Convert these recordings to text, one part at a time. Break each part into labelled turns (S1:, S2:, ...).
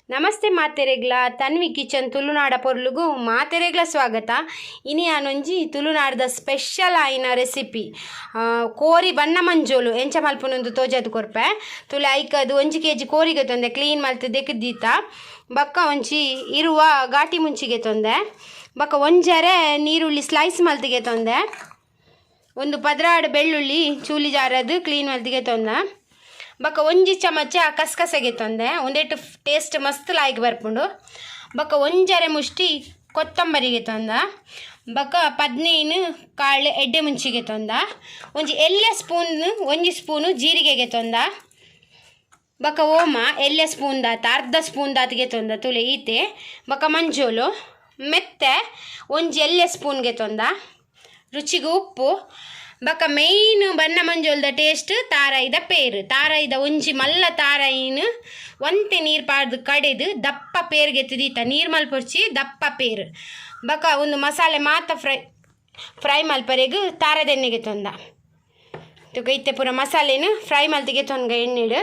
S1: Namaste ಮಾತೆರೆಗ್ಲ Tanvi kitchen ತುಳುನಾಡ ಪೊರ್ಲುಗು ಮಾತೆರೆಗ್ಲ ಸ್ವಾಗತ. ಇನಿ ಆನೊಂಜಿ ತುಳುನಾಡದ ಸ್ಪೆಷಲ್ ಆಯಿನ ರೆಸಿಪಿ ಕೋರಿ ಬಣ್ಣ ಮಂಜೋಲು ಎಂಚ ಮಲ್ಪುನೊಂದು ತೋಜಾದ್ ಕೊರ್ಪೆ. ತುಲೆ ಐಕದು 1 ಕೆಜಿ ಕೋರಿಗೆ ತೊಂದೆ, ಕ್ಲೀನ್ ಮಲ್ತ್ ದೆಕ್ದೀತ. ಬೊಕ್ಕ ಒಂಜಿ ಇರುವ ಘಾಟಿ ಮುಂಚಿಗೆ ತೊಂದೆ. ಬೊಕ್ಕ ಒಂಜರೆ ನೀರುಳ್ಳಿ ಸ್ಲೈಸ್ ಮಲ್ತಿಗೆ ತೊಂದೆ. ಒಂದು 12 ಬೆಳ್ಳುಳ್ಳಿ ಚೂಲಿ ಜಾರದು ಕ್ಲೀನ್ ಮಲ್ತಿಗೆ ತೊಂದ. ಬೊಕ್ಕ ಒಂಜಿ ಚಮಚ ಕಸ್ಕಸಗೆ ತೊಂದೆ, ಒಂದೆಟ್ಟು ಟೇಸ್ಟ್ ಮಸ್ತ್ ಲಾಯ್ಕ್ ಬರ್ಪುಂಡು. ಬೊಕ್ಕ ಒಂಜರೆ ಮುಷ್ಟಿ ಕೊತ್ತಂಬರಿಗೆ ತೊಂದ. ಬೊಕ್ಕ 15 ಕಾಳು ಎಡ್ಡೆ ಮುಂಚಿಗೆ ತೊಂದ. ಒಂಜಿ ಎಲ್ಯ ಸ್ಪೂನ್, ಒಂಜಿ ಸ್ಪೂನು ಜೀರಿಗೆಗೆ ತೊಂದ. ಬೊಕ್ಕ ಓಮ ಎಲ್ಯ ಸ್ಪೂನ್ ದಾತ, ಅರ್ಧ ಸ್ಪೂನ್ ದಾತಿಗೆ ತೊಂದ. ತುಲೆ ಈತೆ. ಬೊಕ್ಕ ಮಂಜೋಲು ಮೆತ್ತೆ ಒಂಜಿ ಎಲ್ಯ ಸ್ಪೂನ್ಗೆ ತೊಂದ. ರುಚಿಗೆ ಉಪ್ಪು. ಬೊಕ್ಕ ಮೇಯ್ನ್ ಬಣ್ಣ ಮಂಜೋಲ್ದ ಟೇಸ್ಟ್ ತಾರಾಯಿದ ಪೇರು. ತಾರಾಯಿದ ಒಂಜಿ ಮಲ್ಲ ತಾರಾಯಿನ ಒಂತೆ ನೀರು ಪಾಡ್ದು ಕಡೆದು ದಪ್ಪ ಪೇರ್ಗೆ ಎತ್ತಿದೀತ. ನೀರು ಮಲ್ಪೊರ್ಚಿ, ದಪ್ಪ ಪೇರು. ಬೊಕ್ಕ ಒಂದು ಮಸಾಲೆ ಮಾತ ಫ್ರೈ ಫ್ರೈ ಮಲ್ಪರೆಗ್ ತಾರದೆಣ್ಣೆಗೆ ತೊಂದ. ತುಕ ಇತ್ತೆ ಪೂರ ಮಸಾಲೆನು ಫ್ರೈ ಮಲ್ತಿಗೆ ತೊಂದ ಎಣ್ಣೆಡು.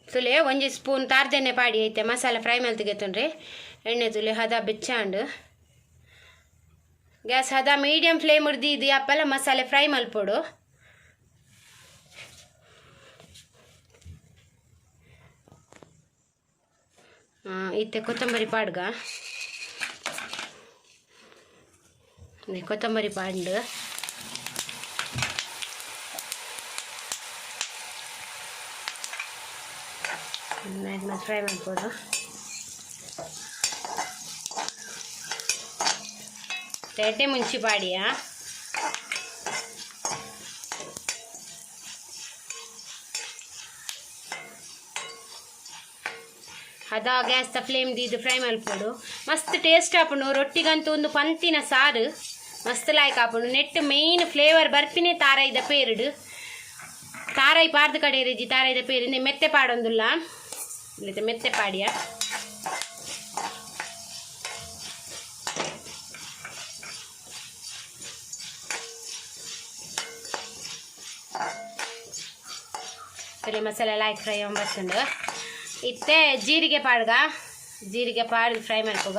S1: ತುಲೆ ಒಂಜಿ ಸ್ಪೂನ್ ತಾರದೆಣ್ಣೆ ಪಾಡಿ ಐತೆ ಮಸಾಲೆ ಫ್ರೈ ಮಲ್ತಿಗೆ ತೊಂಡ್ರೆ. ಎಣ್ಣೆ ತುಲೆ ಹದ ಬೆಚ್ಚಾಂಡು. ಗ್ಯಾಸ್ ಹದ ಮೀಡಿಯಂ ಫ್ಲೇಮ್ ಇದು ಅಪ್ಪಲ ಮಸಾಲೆ ಫ್ರೈ ಮಲ್ಪೊಡು. ಇತ್ತೆ ಕೊತ್ತಂಬರಿ ಪಾಡ್ಗ. ಕೊತ್ತಂಬರಿ ಪಾಂಡು. ಫ್ರೈ ಮಾಡ್ಬೋದು. ಎಡ್ಡೆ ಮುಂಚಿ ಪಾಡಿಯ. ಅದ ಗ್ಯಾಸ್ದ ಫ್ಲೇಮ್ ದೀದ್ ಫ್ರೈ ಮಲ್ಪೊಡು. ಮಸ್ತ್ ಟೇಸ್ಟ್ ಆಪುಂಡು. ರೊಟ್ಟಿಗಂತೂ ಒಂದು ಪಂತಿನ ಸಾರು ಮಸ್ತ್ ಲಾಯ್ಕ್ ಆಪುಂಡು. ನೆಟ್ ಮೇಯ್ನ್ ಫ್ಲೇವರ್ ಬರ್ಪಿನೇ ತಾರಾಯಿದ ಪೇರುಡು. ತಾರಾಯಿ ಪಾರ್ದು ಕಡೆ ರಿಜಿ ತಾರಾಯಿದ ಪೇರು ಮೆತ್ತೆ ಪಾಡೊಂದುಲ್ಲ. ಮೆತ್ತೆ ಪಾಡಿಯ. ಸರಿ, ಮಸಾಲೆ ಲಾಯ್ಕ್ ಫ್ರೈ ಬರ್ತುಂಡು. ಇತ್ತೆ ಜೀರಿಗೆ ಪಾಡ್ಗ. ಜೀರಿಗೆ ಪಾಡ್ದು ಫ್ರೈ ಮಲ್ಪುಗ.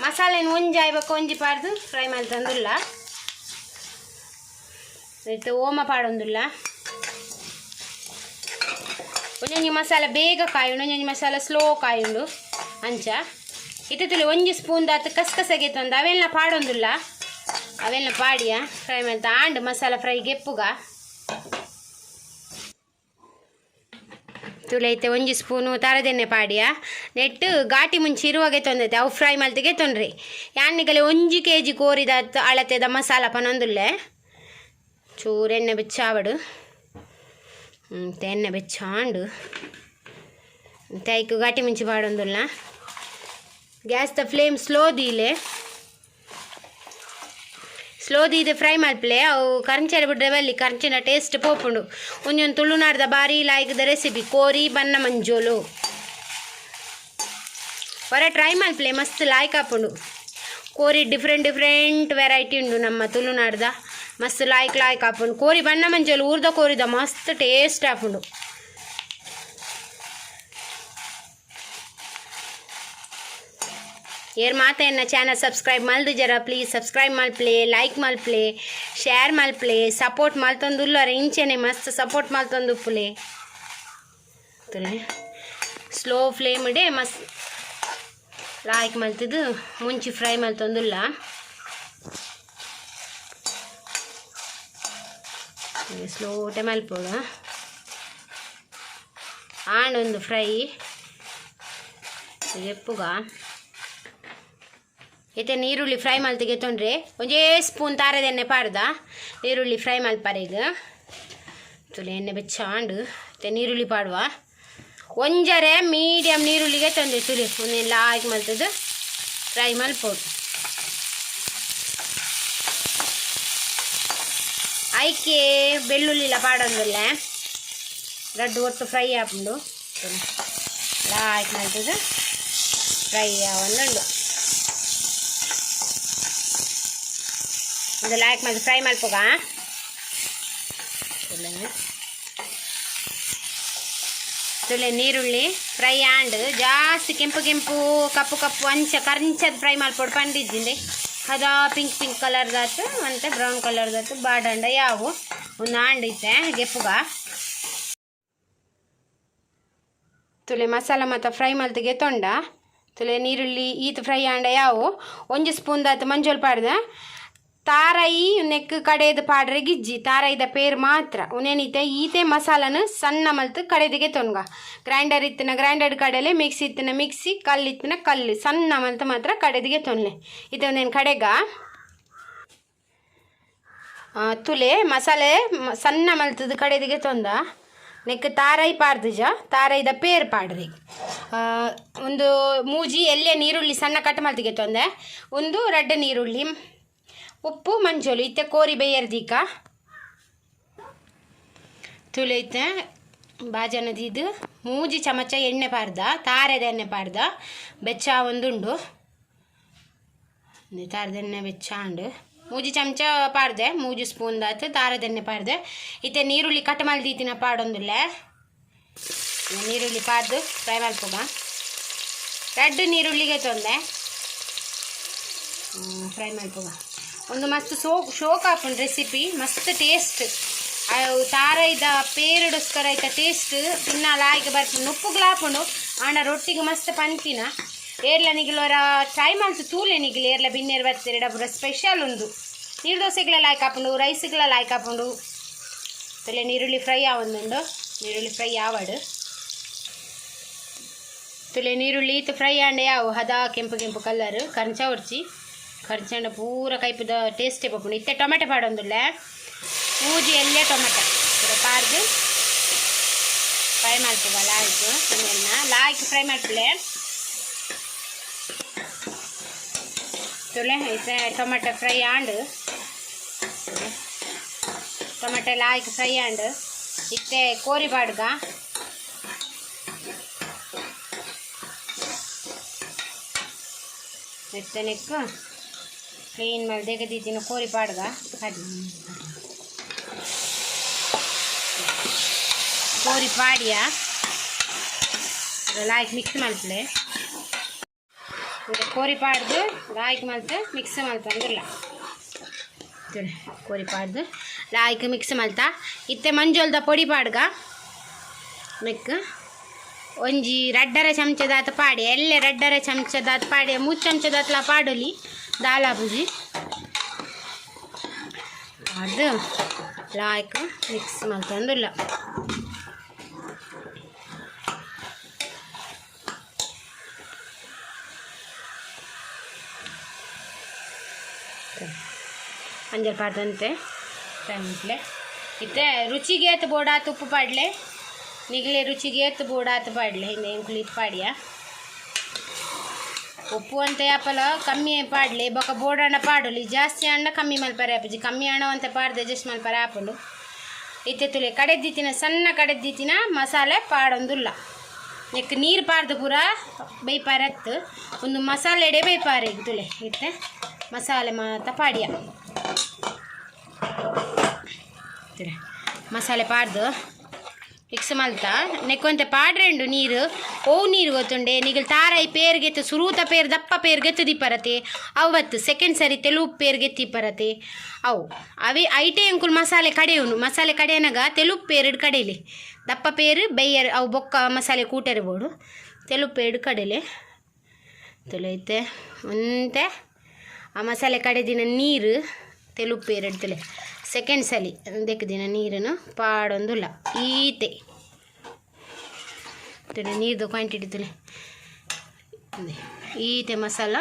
S1: ಮಸಾಲೆನ ಒಂಜಿ ಆಯ್ಬೇಕು ಒಂಜಿ ಪಾಡ್ದು ಫ್ರೈ ಮಲ್ತಂದುಲ್ಲ. ಇತ್ತೆ ಓಮ ಪಾಡೊಂದುಲ್ಲ. ಒಂಜೊಂಜಿ ಮಸಾಲೆ ಬೇಗ ಕಾಯುಂಡು, ಒಂಜೊಂಜಿ ಮಸಾಲೆ ಸ್ಲೋ ಕಾಯುಂಡು ಅಂಚ. ಇತ್ತೆ ತುಲೆ ಒಂಜಿ ಸ್ಪೂನ್ ದಾತ್ ಕಸ್ಕಸಗೆ ತಂದು ಅವೆಲ್ಲ ಪಾಡೊಂದುಲ್ಲ. ಅವೆಲ್ಲ ಪಾಡಿಯ ಫ್ರೈ ಮಲ್ತ ಆಂಡ್ ಮಸಾಲೆ ಫ್ರೈ ಗೆಪ್ಪುಗ. ತುಲೆ ಐತೆ ಒಂಜಿ ಸ್ಪೂನು ತಾರದೆಣ್ಣೆ ಪಾಡಿಯ. ನೆಟ್ಟು ಘಾಟಿ ಮುಂಚೆ ಇರುವಾಗೆ ತೊಂದೈತೆ, ಅವು ಫ್ರೈ ಮಲ್ತಿಗೆ ತೊಂದ್ರೆ. ಯಾನಿಗಲೆ 1 ಕೆಜಿ ಕೋರಿದ ಅಳತೆದ ಮಸಾಲ ಪನೊಂದುಲ್ಲೆ. ಚೂರು ಎಣ್ಣೆ ಬೆಚ್ಚಾವಡು. ಎಣ್ಣೆ ಬೆಚ್ಚಾಂಡು. ಐಕ್ ಘಾಟಿ ಮುಂಚಿ ಪಾಡೊಂದುಲ್ಲ. ಗ್ಯಾಸ್ದ ಫ್ಲೇಮ್ ಸ್ಲೋ ದೀಲೆ. ಸ್ಲೋ ದೀದ್ ಫ್ರೈ ಮಲ್ಪಲೆ. ಅವು ಕರಂಚೆರೆ ಬಿಡ್ರೆ ಬಲ್ಲಿ, ಕರಂಚಿನ ಟೇಸ್ಟ್ ಪೋಪುಂಡು. ಒಂಜೊಂದು ತುಳುನಾಡ್ದ ಬಾರಿ ಲಾಯ್ಕದ ರೆಸಿಪಿ ಕೋರಿ ಬನ್ನ ಮಂಜೋಲು. ಹೊರ ಟ್ರೈ ಮಲ್ಪಲೆ, ಮಸ್ತ್ ಲಾಯ್ಕ್ ಆಪುಂಡು. ಕೋರಿ ಡಿಫ್ರೆಂಟ್ ಡಿಫ್ರೆಂಟ್ ವೆರೈಟಿ ಉಂಡು ನಮ್ಮ ತುಳುನಾಡ್ದ. ಮಸ್ತ್ ಲಾಯ್ಕ್ ಲಾಯ್ಕ್ ಆಪುಂಡು. ಕೋರಿ ಬಣ್ಣ ಮಂಜೋಲು ಊರ್ದ ಕೋರಿದ ಮಸ್ತ್ ಟೇಸ್ಟ್ ಆಪುಂಡು. ಏರ್ ಮಾತ ಎನ್ನ ಚಾನಲ್ ಸಬ್ಸ್ಕ್ರೈಬ್ ಮಲ್ದು ಜರ ಪ್ಲೀಸ್ ಸಬ್ಸ್ಕ್ರೈಬ್ ಮಲ್ಪ್ಲೆ, ಲೈಕ್ ಮಲ್ಪ್ಲೆ, ಶೇರ್ ಮಲ್ಪ್ಲೆ. ಸಪೋರ್ಟ್ ಮಲ್ತೊಂದುಲ್ಲರ ಇಂಚೆನೆ ಮಸ್ತ್ ಸಪೋರ್ಟ್ ಮಲ್ತೊಂದುಪ್ಪುಲೆ. ತುಲೆ ಸ್ಲೋ ಫ್ಲೇಮ್ ಇಡೆ ಮಸ್ತ್ ಲಾಯ್ಕ್ ಮಲ್ತದು ಮುಂಚಿ ಫ್ರೈ ಮಲ್ತೊಂದುಲ್ಲ. ಸ್ಲೋ ಮಲ್ಪೊಡು. ಆಂಡೊಂದು ಫ್ರೈ ಎಪ್ಪುಗ. ಇತ್ತೆ ನೀರುಳ್ಳಿ ಫ್ರೈ ಮಲ್ತಿಗೆ ತೊಂಡ್ರೆ. ಒಂಜೇ ಸ್ಪೂನ್ ತಾರದೆಣ್ಣೆ ಪಾಡ್ದ ನೀರುಳ್ಳಿ ಫ್ರೈ ಮಲ್ಪರೆಗ್. ತುಲೆ ಎಣ್ಣೆ ಬೆಚ್ಚಾಂಡು. ಇತ್ತೆ ನೀರುಳ್ಳಿ ಪಾಡುವ. ಒಂಜರೆ ಮೀಡಿಯಮ್ ನೀರುಳ್ಳಿಗೆ ತಂದೆ. ತುಲೆ ಒಂದೆಲ್ಲ ಲಾಯ್ಕ್ ಮಲ್ತದ್ದು ಫ್ರೈ ಮಲ್ಪೊಡು. ಐಕೆ ಬೆಳ್ಳುಳ್ಳಿಲ ಪಾಡೊಂದುಲ್ಲೆ. ರಡ್ಡು ಒಟ್ಟು ಫ್ರೈ ಆಪುಂಡು. ಲಾಯ್ಕ್ ಮಲ್ತದ್ದು ಫ್ರೈ ಆವೊಂದುಂಡು. ಒಂದು ಲಾಯ್ಕ್ ಮಲ್ತ್ ಫ್ರೈ ಮಲ್ಪುಗ. ತುಲೆ ನೀರುಳ್ಳಿ ಫ್ರೈ ಆಂಡ್ ಜಾಸ್ತಿ ಕೆಂಪು ಕೆಂಪು ಕಪ್ಪು ಕಪ್ಪು ಅಂಚ ಕರ್ಂಚದ ಫ್ರೈ ಮಲ್ಪೊಡು ಪಂಡಿದ್ದಿಂದೆ. ಅದ ಪಿಂಕ್ ಪಿಂಕ್ ಕಲರ್ದಾತು ಅಂತೆ ಬ್ರೌನ್ ಕಲರ್ದಾತು ಬಾಡಂಡ ಯಾವು ಒಂದು ಆಂಡ್ ಇತ್ತೆ ಗೆಪ್ಪುಗ. ತುಲೆ ಮಸಾಲ ಮಾತ ಫ್ರೈ ಮಲ್ತಿಗೆ ತೊಂಡ. ತುಲೆ ನೀರುಳ್ಳಿ ಈತ್ ಫ್ರೈ ಆಂಡ ಯಾವು. ಒಂಜಿ ಸ್ಪೂನ್ ದಾತ್ ಮಂಜೊಲ್ ಪಾಡ್ದ. ತಾರಾಯಿ ನೆಕ್ ಕಡೆದು ಪಾಡ್ರೆ ಗಿಜ್ಜಿ, ತಾರಾಯಿದ ಪೇರ್ ಮಾತ್ರ. ಉನೇನಿತೆ ಈತೆ ಮಸಾಲನ ಸಣ್ಣ ಮಲ್ತು ಕಡೆದಿಗೆ ತೊನ್ಗ. ಗ್ರೈಂಡರ್ ಇತ್ತಿನ ಗ್ರೈಂಡರ್ ಕಡೆಲೆ, ಮಿಕ್ಸಿ ಇತ್ತಿನ ಮಿಕ್ಸಿ, ಕಲ್ಲು ಇತ್ತಿನ ಕಲ್ಲು, ಸಣ್ಣ ಮಲ್ತು ಮಾತ್ರ ಕಡೆದಿಗೆ ತೊನ್ಲೆ. ಇತ್ತೆ ಒಂದೇನು ಕಡೆಗ ತುಲೆ ಮಸಾಲೆ ಸಣ್ಣ ಮಲ್ತದ ಕಡೆದಿಗೆ ತೊಂದ. ನೆಕ್ ತಾರಾಯಿ ಪಾಡ್ದಿಜ, ತಾರಾಯಿದ ಪೇರ್ ಪಾಡ್ರಿ. ಒಂದು ಮೂಜಿ ಎಲ್ಲೆ ನೀರುಳ್ಳಿ ಸಣ್ಣ ಕಟ್ ಮಲ್ತಿಗೆ ತೊಂದೆ. ಒಂದು ರಡ್ಡ ನೀರುಳ್ಳಿ, ಉಪ್ಪು, ಮಂಜೋಲು. ಇತ್ತೆ ಕೋರಿ ಬೇಯರ್ದೀಕ. ತುಲೆ ಇತ್ತೆ ಬಾಜನದಿದ್ದು ಮೂಜಿ ಚಮಚ ಎಣ್ಣೆ ಪಾಡ್ದ, ತಾರೆದ ಎಣ್ಣೆ ಪಾಡ್ದ. ಬೆಚ್ಚ ಒಂದುಂಡು ತಾರೆದ ಎಣ್ಣೆ ಬೆಚ್ಚ ಉಂಡು. ಮೂಜಿ ಚಮಚ ಪಾಡ್ದೆ, ಮೂಜಿ ಸ್ಪೂನ್ ದಾತು ತಾರೆದ ಎಣ್ಣೆ ಪಾಡ್ದೆ. ಇತ್ತೆ ನೀರುಳ್ಳಿ ಕಟ್ ಮಲ್ದೀತಿನ ಪಾಡೊಂದುಲ್ಲೆ. ನೀರುಳ್ಳಿ ಪಾಡ್ದು ಫ್ರೈ ಮಲ್ಪುಗ. ರಡ್ಡ್ ನೀರುಳ್ಳಿಗೆ ತೊಂದೆ ಫ್ರೈ ಮಲ್ಪುಗ. ಒಂದು ಮಸ್ತ್ ಶೋಕ್ ಆಪುಂಡು ರೆಸಿಪಿ, ಮಸ್ತ್ ಟೇಸ್ಟ್. ಅವು ತಾರೈದ ಪೇರುಡೋಸ್ಕರ ಐತ ಟೇಸ್ಟ್ ತಿನ್ನ ಲಾಯ್ಕ್ ಬರ್ಪುಂಡು. ಉಪ್ಪುಗ್ಲ ಆಪುಂಡು, ಆಂಡ ರೊಟ್ಟಿಗೆ ಮಸ್ತ್ ಪಂತಿನ. ಏರ್ಲ ನಿಗಿಲೋರ ಟ್ರೈ ಮಲ್ತು ತೂಲೆ. ನಿಗಿಲ್ ಏರ್ಲ ಬಿನ್ನೇರು ಬರ್ತೀರಿ ಪೂರ ಸ್ಪೆಷಲ್ ಉಂದು. ನೀರು ದೋಸೆಗಳ ಲಾಯ್ಕ್ ಆಪುಂಡು, ರೈಸ್ಗಳ ಲಾಯ್ಕ್ ಆಪುಂಡು. ತುಲೆ ನೀರುಳ್ಳಿ ಫ್ರೈ ಆವೊಂದುಂಡು. ನೀರುಳ್ಳಿ ಫ್ರೈ ಆವಡು. ತುಲೆ ನೀರುಳ್ಳಿ ಇತ್ತು ಫ್ರೈ ಆಂಡ ಯಾವು. ಹದ ಕೆಂಪು ಕೆಂಪು ಕಲರ್ ಕರ್ಂಚ ಒರ್ಚಿ ಖರ್ಚಂಡ ಪೂರ ಕೈಪದ ಟೇಸ್ಟೇ ಪಪ್ಪುಂಡು. ಇತ್ತೆ ಟೊಮೆಟೊ ಪಾಡೊಂದುಲ್ಲೆ. ಮೂಜಿ ಎಲ್ಲೆ ಟೊಮೆಟೊ ಪೂರ ಪಾರ್ದು ಫ್ರೈ ಮಲ್ಪುಗ ಲಾಯ್ಕ್. ಉಂದೆನ್ನ ಲಾಯ್ಕ್ ಫ್ರೈ ಮಲ್ಪುಲೆ. ತುಲೆ ಇತ್ತೆ ಟೊಮೆಟೊ ಫ್ರೈ ಆಂಡ್. ಟೊಮೆಟೊ ಲಾಯ್ಕ್ ಫ್ರೈ ಆಂಡ್. ಇತ್ತೆ ಕೋರಿ ಪಾಡ್ಗ. ಇತ್ತೆ ನೆಕ್ಕು ಕ್ಲೀನ್ ಮಲ್ತ್ ದೀತಿನ ಕೋರಿ ಪಾಡ್ಗ. ಕೋರಿ ಪಾಡಿಯ ಲಾಯ್ಕ್ ಮಿಕ್ಸ್ ಮಲ್ಪಲೆ. ಕೋರಿ ಪಾಡ್ದು ಲಾಯ್ಕ್ ಮಲ್ತ್ ಮಿಕ್ಸ್ ಮಲ್ತೊಂದುಲ್ಲ. ಕೋರಿ ಪಾಡ್ದು ಲಾಯ್ಕ್ ಮಿಕ್ಸ್ ಮಲ್ತ. ಇತ್ತೆ ಮಂಜೊಲ್ದ ಪೊಡಿ ಪಾಡ್ಗ. ನೆಕ್ ಒಂಜಿ ರಡ್ಡರ ಚಮಚದಾತ್ ಪಾಡಿ, ಎಲ್ಲೆ ರಡ್ಡರ ಚಮಚದಾತ್ ಪಾಡಿ, ಮೂರು ಚಮಚದಾತ್ಲ ಪಾಡೊಲಿ, ದಾಲ ಬುಜಿ. ಪಾಡ್ದು ಲಾಯ್ಕ್ ಮಿಕ್ಸ್ ಮಲ್ತೊಂದುಲ್ಲ. ಮಂಜಲ್ ಪಾಡ್ದಂತೆ ಫ್ರೈ. ಇತ್ತೆ ರುಚಿಗೆ ಏತ್ ಬೋಡಾತ್ ಉಪ್ಪು ಪಾಡ್ಲೆ. ನಿಗಲೆ ರುಚಿಗೆ ಏತ್ ಬೋಡಾತ್ ಪಾಡ್ಲೆ. ಹಿಂದೆ ಎಂಕುಲು ಇತ್ತು ಪಾಡಿಯ. ಉಪ್ಪು ಅಂತ ಯಾಪಲ ಕಮ್ಮಿ ಪಾಡ್ಲೆ, ಬೊಕ ಬೋಡಾಂಡ ಪಾಡೊಲಿ. ಜಾಸ್ತಿ ಆಂಡ ಕಮ್ಮಿ ಮಲ್ಪರೆ ಆಪುಜಿ. ಕಮ್ಮಿ ಆಂಡ ಒಂತೆ ಪಾಡ್ದು ಅಡ್ಜಸ್ಟ್ ಮಲ್ಪರೆ ಆಪುಂಡು. ಇತ್ತೆ ತುಲೆ ಕಡೆದ್ದಿತ್ತಿನ, ಸಣ್ಣ ಕಡೆದ್ದಿತ್ತಿನ ಮಸಾಲೆ ಪಾಡೊಂದುಲ್ಲ. ನೆಕ್ ನೀರು ಪಾಡ್ದು ಪೂರ ಬೇಯ್ಪಾರತ್ತು. ಒಂದು ಮಸಾಲೆ ಎಡೆ ಬೇಯ್ಪಾರೆ. ಈಗ ತುಲೆ ಇತ್ತೆ ಮಸಾಲೆ ಮಾತ ಪಾಡಿಯ. ಮಸಾಲೆ ಪಾಡ್ದು ಮಿಕ್ಸ್ ಮಲ್ತ. ನೆಕ್ಕೊಂತೆ ಪಾಡ್ರೆಂಡು ನೀರು. ಓ ನೀರು ಗೊತ್ತುಂಡೆ ನಿಗಲ್ ತಾರಾಯಿ ಪೇರ್ಗೆತ್ತು ಸುರೂತ ಪೇರ್ ದಪ್ಪ ಪೇರ್ಗೆತ್ತು ದಿಪ್ಪರತೆ. ಅವತ್ತು ಸೆಕೆಂಡ್ ಸರಿ ತೆಲು ಪೇರ್ಗೆತ್ತಿ ಪರತೆ. ಅವು ಅವಿ ಐಟೆ ಅಂಕುಲ್ ಮಸಾಲೆ ಕಡೆಯವನು. ಮಸಾಲೆ ಕಡೆಯನಗ ತೆಲು ಪೇರು ಕಡೆಯಲಿ, ದಪ್ಪ ಪೇರು ಬೇಯರ್ ಅವು ಬೊಕ್ಕ ಮಸಾಲೆ ಕೂಟೆರ್ಬೋಡು. ತೆಲು ಪೇರು ಕಡೆಲೆ. ತುಲೆ ಒಂತೆ ಆ ಮಸಾಲೆ ಕಡೆದಿನ ನೀರು ತೆಲು ಪೇರು ತುಲೆ ಸೆಕೆಂಡ್ ಸಲಿ ದಿನ ನೀರನ್ನು ಪಾಡೊಂದುಲ್ಲ. ಈತೆ ತುಲೆ ನೀರ್ದು ಕ್ವಾಂಟಿಟಿ ತುಲೆ. ಈತೆ ಮಸಾಲ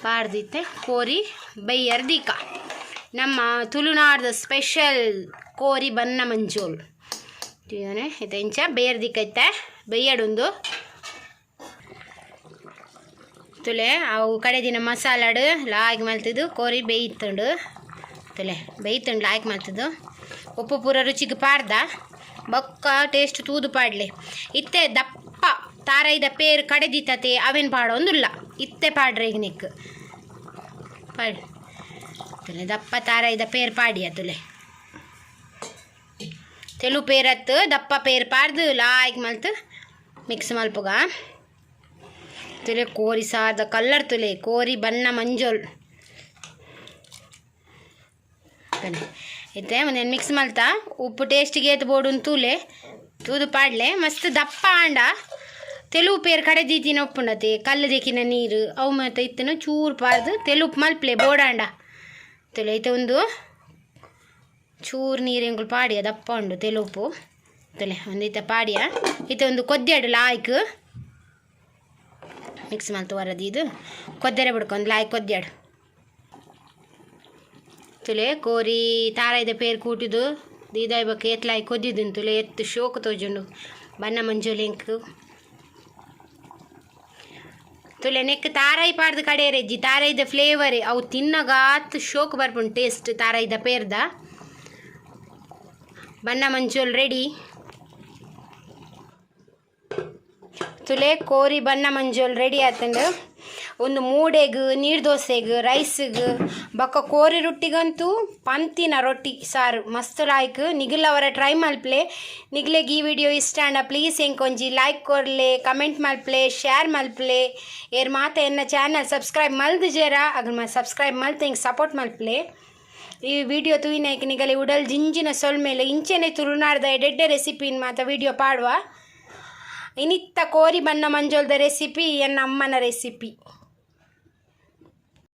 S1: ಪಾಡ್ದಿತ್ತೆ. ಕೋರಿ ಬೈಯರ್ ದೀಕ. ನಮ್ಮ ತುಳುನಾಡ್ದ ಸ್ಪೆಷಲ್ ಕೋರಿ ಬನ್ನ ಮಂಜೋಲ್ ಇತ್ತೆ ಇಂಚ ಬೇಯರ್ ದಿಕ್ಕ. ಇತ್ತೆ ಬೇಯಡುಂದು. ತುಲೆ ಅವು ಕಡೆ ದಿನ ಮಸಾಲಾಡು ಲಾಯ್ಕ್ ಮಲ್ತಿದ್ದು ಕೋರಿ ಬೇಯ್ತುಂಡು. ತುಲೆ ಬೇಯ್ತುಂಡು, ಲಾಯ್ಕ್ ಮಲ್ತಿದ್ದು. ಉಪ್ಪು ಪೂರ ರುಚಿಗೆ ಪಾಡ್ದ. ಬೊಕ್ಕ ಟೇಸ್ಟ್ ತೂದು ಪಾಡ್ಲೆ. ಇತ್ತೆ ದಪ್ಪ ತಾರೈದ ಪೇರು ಕಡೆದಿತ್ತತೆ, ಅವೇನು ಪಾಡೊಂದುಲ್ಲ. ಇತ್ತೆ ಪಾಡ್ರೆ ಈಗ ನೆಕ್ ಪಾಡ್. ತುಲೆ ದಪ್ಪ ತಾರೈದ ಪೇರು ಪಾಡಿಯ. ತುಲೆ ತೆಲು ಪೇರತ್ತು ದಪ್ಪ ಪೇರ್ ಪಾಡ್ದು ಲಾಯ್ಕ್ ಮಲ್ತು ಮಿಕ್ಸ್ ಮಲ್ಪುಗ. ತುಲೆ ಕೋರಿ ಸಾರ್ದ ಕಲ್ಲರ್ ತುಲೆ ಕೋರಿ ಬಣ್ಣ ಮಂಜೋಲ್ ಇತ್ತೆ ಒಂದೇನು ಮಿಕ್ಸ್ ಮಲ್ತಾ. ಉಪ್ಪು ಟೇಸ್ಟಿಗೆ ಏತ್ ಬೋಡು ತೂಲೆ ತೂದು ಪಾಡ್ಲೆ. ಮಸ್ತ್ ದಪ್ಪ ಆಂಡ ತೆಲು ಪೇರ್ ಕಡೆ ದೀತಿನ ಉಪ್ಪುಂಡತೆ ಕಲ್ಲು ದೇಕಿನ ನೀರು ಅವು ಮತ್ತೆ ಇತ್ತನ ಚೂರು ಪಾಡ್ದು ತೆಲುಪು ಮಲ್ಪ್ಲೆ ಬೋಡಾಂಡ. ತುಲೆ ಇತ್ತೆ ಒಂದು ಚೂರು ನೀರು ಎಂಕುಲು ಪಾಡಿಯ ದಪ್ಪ ಉಂಡು ತೆಲುಪು. ತುಲೆ ಒಂದು ಇತ್ತೆ ಪಾಡಿಯ ಇತ್ತೆ ಒಂದು ಕೊದ್ದಿಯಾಡು ಲಾಯ್ಕ್ ಮಿಕ್ಸ್ ಮಲ್ತು ವರದಿ ಇದು ಕೊದ್ದೆರೆ ಬಿಡ್ಕೊಂಡು ಲಾಯ್ಕ್ ಕೊದ್ದಿಯಾಡು. ತುಲೆ ಕೋರಿ ತಾರಾಯ್ದ ಪೇರು ಕೂಟಿದು ದೀದಾಯ್ ಬೊಕ್ಕ ಏತ್ಲಾಯ್ ಕೊದ್ದಿದ್ದು ತುಲೆ ಎತ್ತು ಶೋಕು ತೋಜುಂಡು ಬಣ್ಣ ಮಂಜೋಲಿ ಎಂಕ್. ತುಲೆ ನೆಕ್ ತಾರಾಯಿ ಪಾಡ್ದು ಕಡೆ ರೆಜ್ಜಿ ತಾರಾಯ್ದ ಫ್ಲೇವರ್ ಅವು ತಿನ್ನಗಾತ್ ಶೋಕ್ ಬರ್ಪುಂಡು ಟೇಸ್ಟ್ ತಾರಾಯ್ದ ಪೇರ್ದ. ಬಣ್ಣ ಮಂಜೋಲ್ ರೆಡಿ. ತುಲೆ ಕೋರಿ ಬಣ್ಣ ಮಂಜೋಲ್ ರೆಡಿ ಆತಂಡು. ಒಂದು ಮೂಡೆಗ್ ನೀರು ದೋಸೆಗ್ ರೈಸ್ಗ್ ಬೊಕ್ಕ ಕೋರಿ ರೊಟ್ಟಿಗಂತೂ ಪಂತಿನ ರೊಟ್ಟಿ ಸಾರು ಮಸ್ತ್ ಲಾಯ್ಕ್. ನಿಗಲ್ ಅವರ ಟ್ರೈ ಮಲ್ಪ್ಲೆ. ನಿಗ್ಲೆಗ್ ಈ ವಿಡಿಯೋ ಇಷ್ಟ ಆಂಡ ಪ್ಲೀಸ್ ಎಂಕೊಂಜಿ ಲೈಕ್ ಕೊರ್ಲೆ, ಕಮೆಂಟ್ ಮಲ್ಪ್ಲೆ, ಶೇರ್ ಮಲ್ಪ್ಲೆ. ಏರ್ ಮಾತ ಎನ್ನ ಚಾನಲ್ ಸಬ್ಸ್ಕ್ರೈಬ್ ಮಲ್ದು ಜೇರ ಅಗಲ್ ಸಬ್ಸ್ಕ್ರೈಬ್ ಮಲ್ತ್ ಎಂಕ್ ಸಪೋರ್ಟ್ ಮಲ್ಪ್ಲೆ. ಈ ವಿಡಿಯೋ ತೂಯಿನೈಕ್ ನಿಗಲೆ ಉಡಲ್ ಜಿಂಜಿನ ಸೊಲ್ಮೆಲೆ. ಇಂಚೆನೆ ತುಳುನಾಡ್ದ ಎಡ್ಡೆಡ್ಡೆ ರೆಸಿಪಿನ್ ಮಾತ ವಿಡಿಯೋ ಪಾಡುವ. ಇನಿತ್ತ ಕೋರಿ ಬಣ್ಣ ಮಂಜೋಲ್ದ ರೆಸಿಪಿ ಎನ್ನ ಅಮ್ಮನ ರೆಸಿಪಿ.